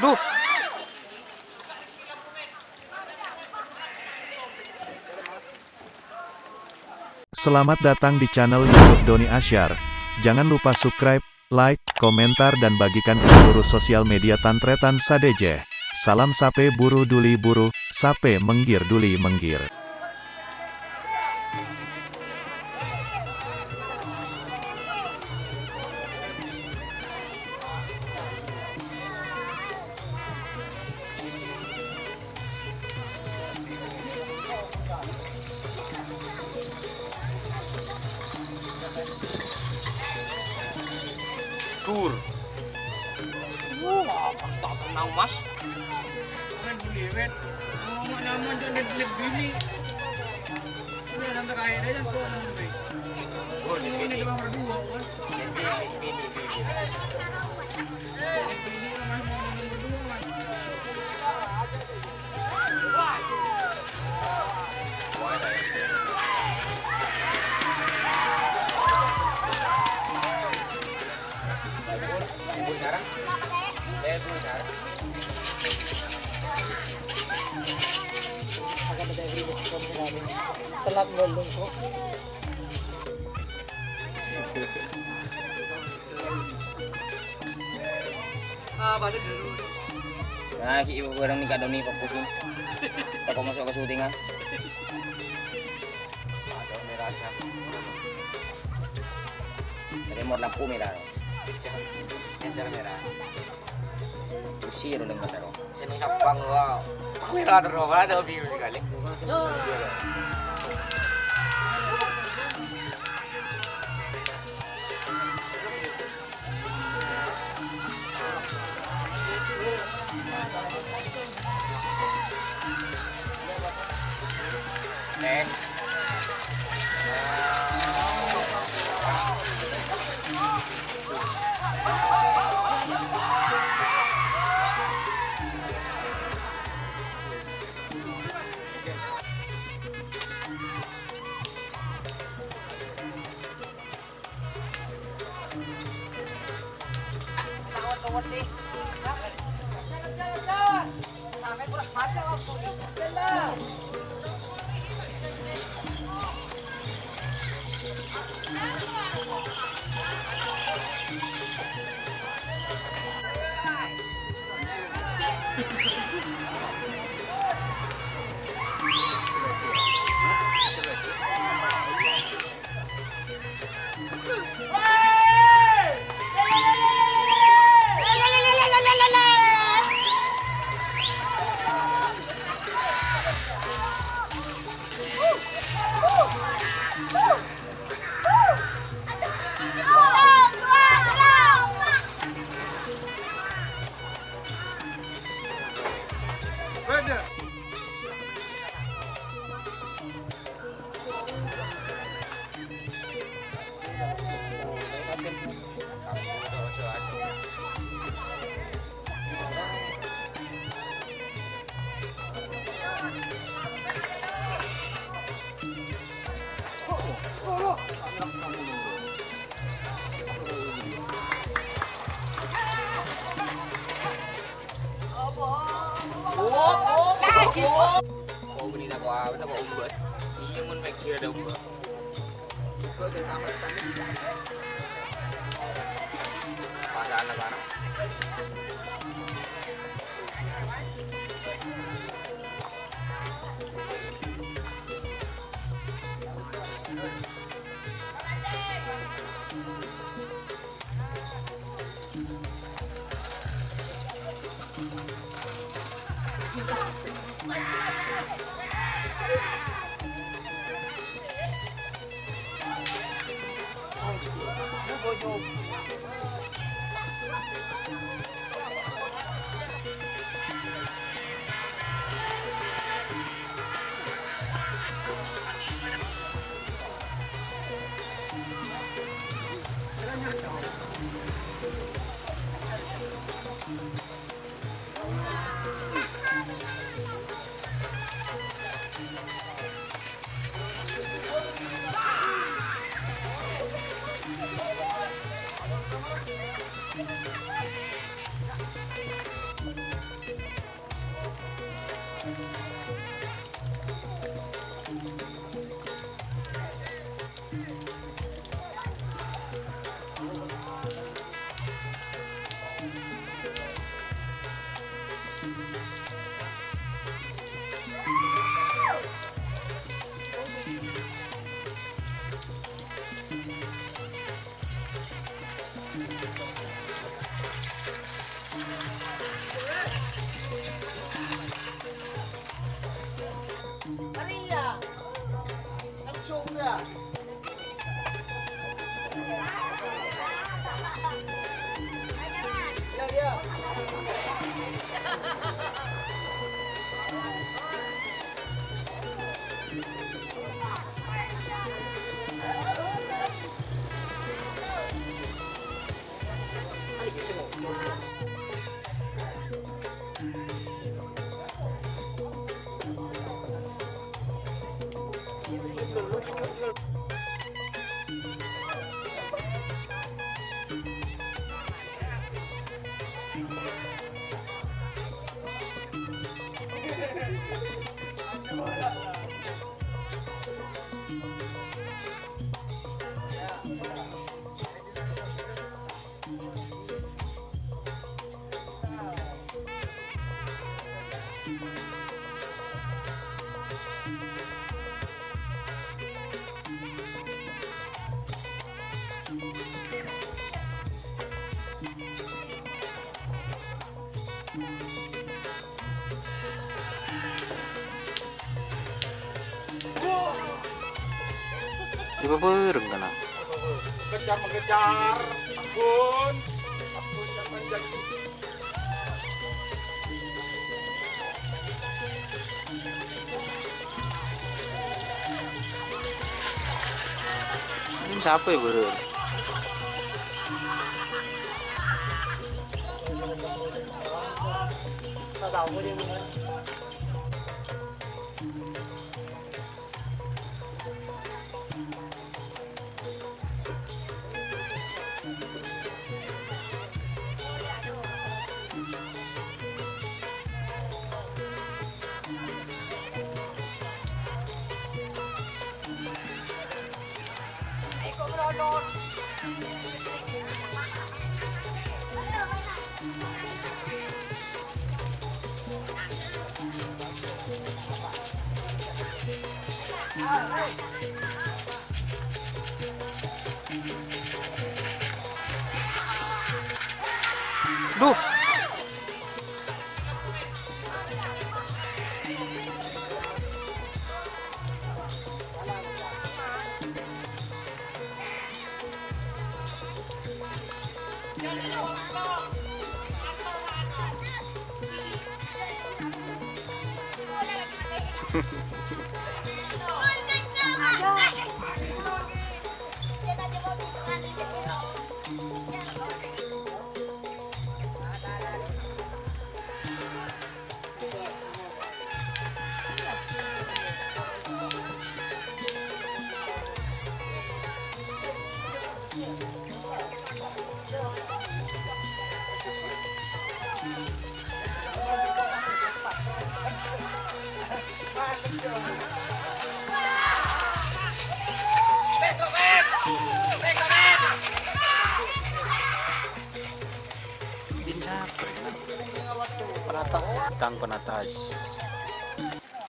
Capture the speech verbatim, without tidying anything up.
Duh. Selamat datang di channel YouTube Doni Asyar. Jangan lupa subscribe, like, komentar, dan bagikan ke seluruh sosial media tan-tarètan sadhâjâ. Salam sapè buru duli buru, sapè mèngghir duli mèngghir. Dur. Wah, pas tak kenal, Mas. Kan dulu ya, men. Ngomong nyaman, jangan dilihat bini. Udah, santai aja, jangan bawa ngomong, Bey. Oh, ini bini. Ini doang berdua, kan. Ini bini, bini, bini. Ini rumah ngomong berdua, Mas. Telat lolong kok. Ah, balik dulu. Nah, ki ibu orang ni kadang ni fokus ni. Tak mau masuk ke syutingan. Ada merah siapa? Ada mau lampu merah. Siapa? Yang cerah merah. Usi ya udah nggak tahu. Sini sapang gua. Merah terus, ada bingung sekali. Kok bânnè tako' apa, tako' ombak? Iyâ, mon mèkkèr adâ ombak. Pasangan anak-anak. Iyâ, bâbâreng kana. Kejar mengejar, ampun. Ampun, jangan jadi. Ini siapa ya, bro? Duh. Din siapa ya? Penatas. Tang penatas.